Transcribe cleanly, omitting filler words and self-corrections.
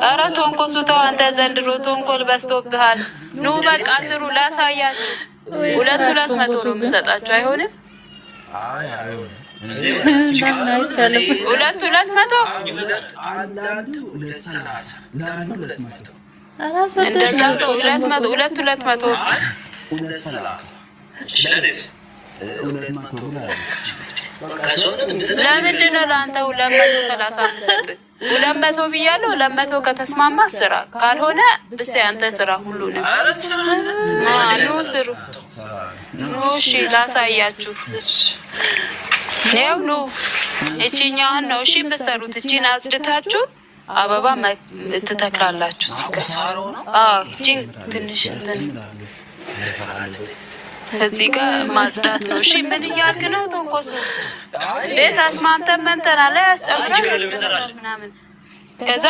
ኧረ ተንኮሱ ተው አንተ፣ ዘንድሮ ተንኮል በዝቶብሃል። ኑ በቃ ስሩ፣ ላሳያችሁ። ሁለት ሁለት መቶ ነው የምሰጣችሁ። አይሆንም? አይቻልም። ሁለት ሁለት መቶ። ለአንዱ 230፣ ለአንዱ 200። እንደዛ ነው። 200፣ ሁለት ሁለት መቶ። 230፣ 200 ብላለች። ለምንድን ነው ለአንተ 230 የምሰጥህ? 200 ብያለሁ። 200 ከተስማማ ስራ፣ ካልሆነ ብሴ አንተ ስራ ሁሉንም። ኑ ስሩ፣ ኑ እሺ፣ ላሳያችሁ። ያው ኑ፣ እቺኛዋን ነው እሺ የምትሰሩት። እቺን አጽድታችሁ አበባ ትተክላላችሁ እዚህ ጋር። አዎ፣ እቺን ትንሽ እንትን እዚህ ጋር ማጽዳት ነው። እሺ ምን እያልክ ነው? ተንኮሱ ቤት አስማምተን መምተናል ላይ ያስጨምራል ምናምን ከዛ